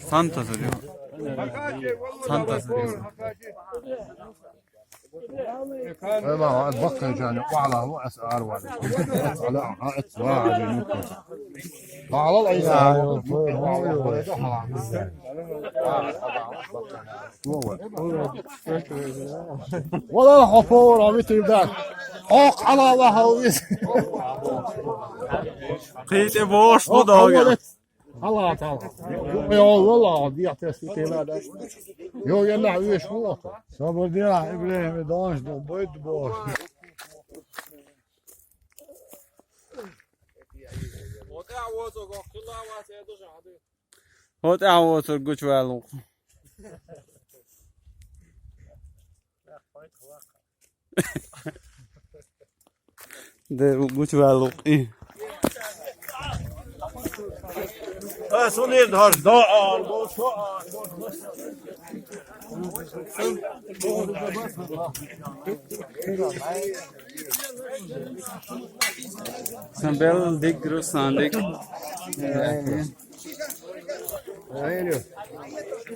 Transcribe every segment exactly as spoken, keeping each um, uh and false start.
Сантаза дё. Сантаза дё. Вай, ва, ва, баккан жани, ва, ва, ва, ас, ар, ва. Ала, ха, ас, ва, ва, ва. Ва, ва, ва, ва. Вала, хопор, а витир да. Ох, ала, ала, ха, вис. Кыйте бош бу Ох, дагы. Ала, ала. Йо, вала, диатес кителада. Йо, я на виш вот. Сабыр диа, Ибрагим, донш, бойт бош. Вот я вот, го, кыла, ва, се, дожа, ды. Вот я вот, гуч валук. Дер гуч валук и. А, сунир даш, да, а, да, шо, а, да. Сен бел дик, Руслан, дик.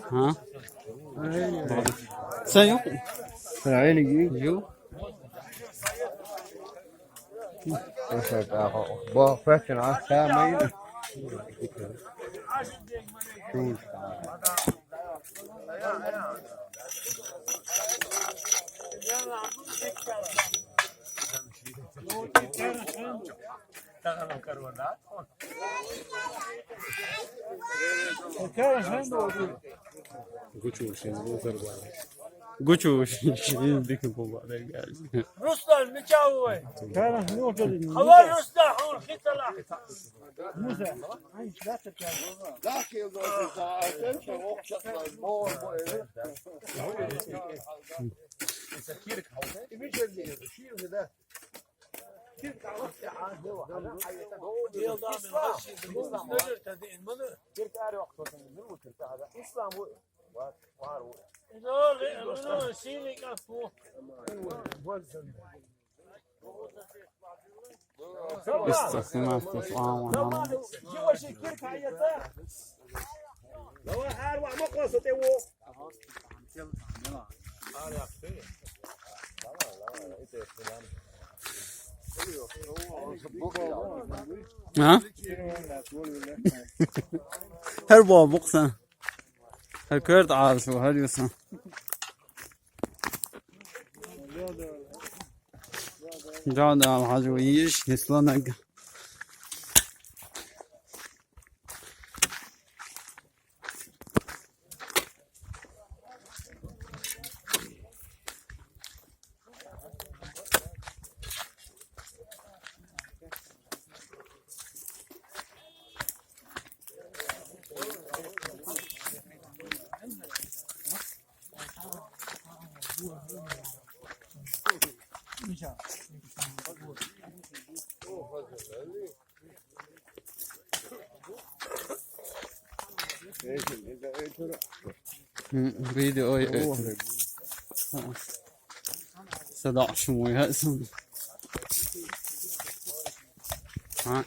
Ха? Сен юк? Юк. Бо фэкэн а сэмэй. Гучу, дикин бомба, да, газ. Руслан, мича вой? Хавар Руслан, хур, хитала. Муса. Исто, снимать, слава. А? Хэр бо буксан. Хэр көр даар шо, хэр юусан. Жан да алхажу иш, хисланаг. Видео. Сада шумой хасан. Ха.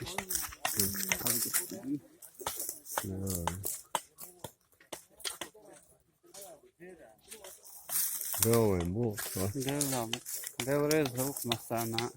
Давай, бу. Давай. Давай, звук на сцена.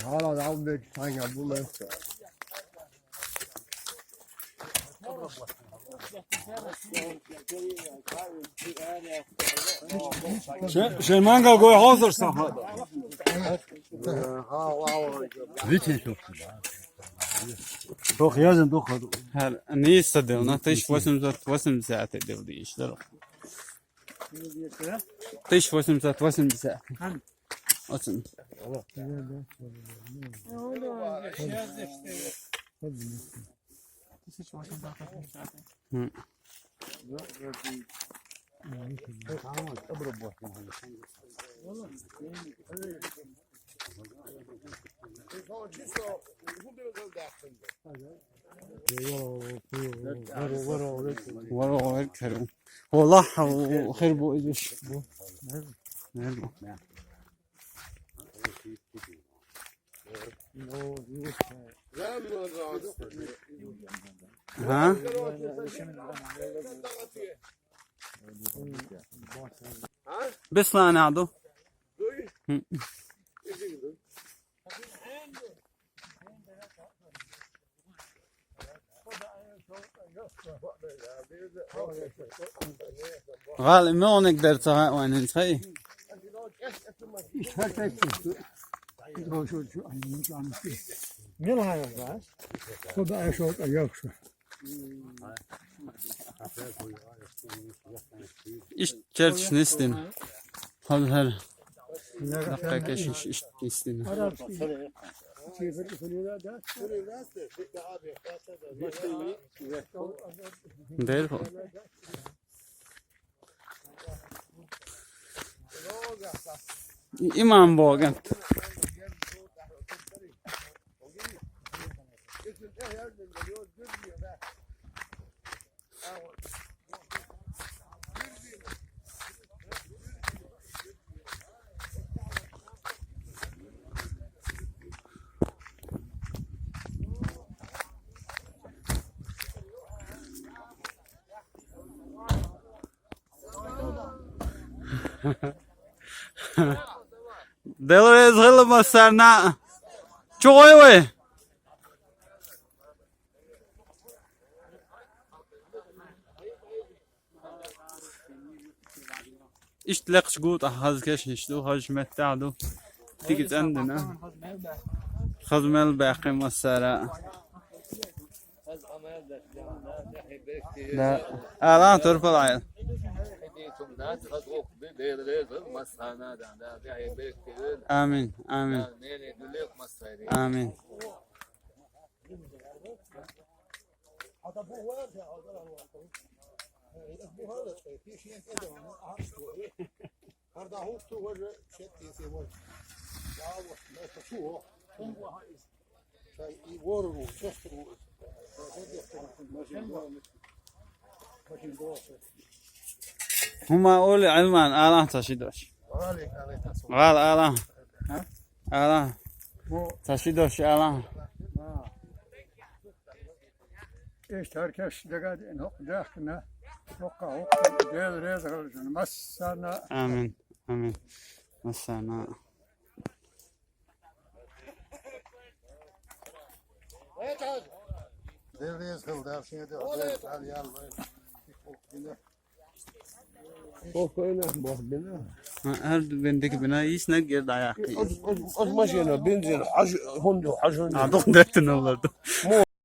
Hala da almıyor ki, sanki bu mesle. Şey, şey, mangal koy hazır saha. Витин çok. Çok yazın, çok. Her, ne istedi ona? Тысяча восемьсот восемьдесят edildi işler. Тысяча восемьсот восемьдесят. Olsun. Тысяча восемьсот восемьдесят. Hı. Вара, вара, вара. Вара, вара, кер. Валлахь, хер бу изиш. Бу. Нер бу? Ха? Беслан аду. Гьал имонек дер цагъа ванин цай. Иш гьар кайф чу. Мел гьайван. Худа айшо айокша. Иш черч нестин. Гьал гьар. Дакъа кешиш иш нестин. Дер хо. Иман боген. Делрез гъилма сарна. Чугъой вай. Ишт лекъч гуд, а, гьаз кеш ишду, гьаж меттаду. Тиги цӀандина. Хаз мел бяхъи масара. Да. Алан турпал айл. Амин, амин. Амин. Гьума оли Ӏилман, Алан ташидош. Гъал Алан. Алан. Ташидош Алан. Иш гьар кеш дагадин, гьукъ дехкна, гьукъа, гьукъа, Дел рез гъалжун, массана. Амин, амин. Массана. Дел рез гъал, дал шине де, дал ял, вай. Спокойно, бах бина. Гьар бендеги бина, иш не герд аяк. Оз, оз, оз машина, бензин, гьаж, гьунду, гьаж гьунду. А, докъ деттин оларду.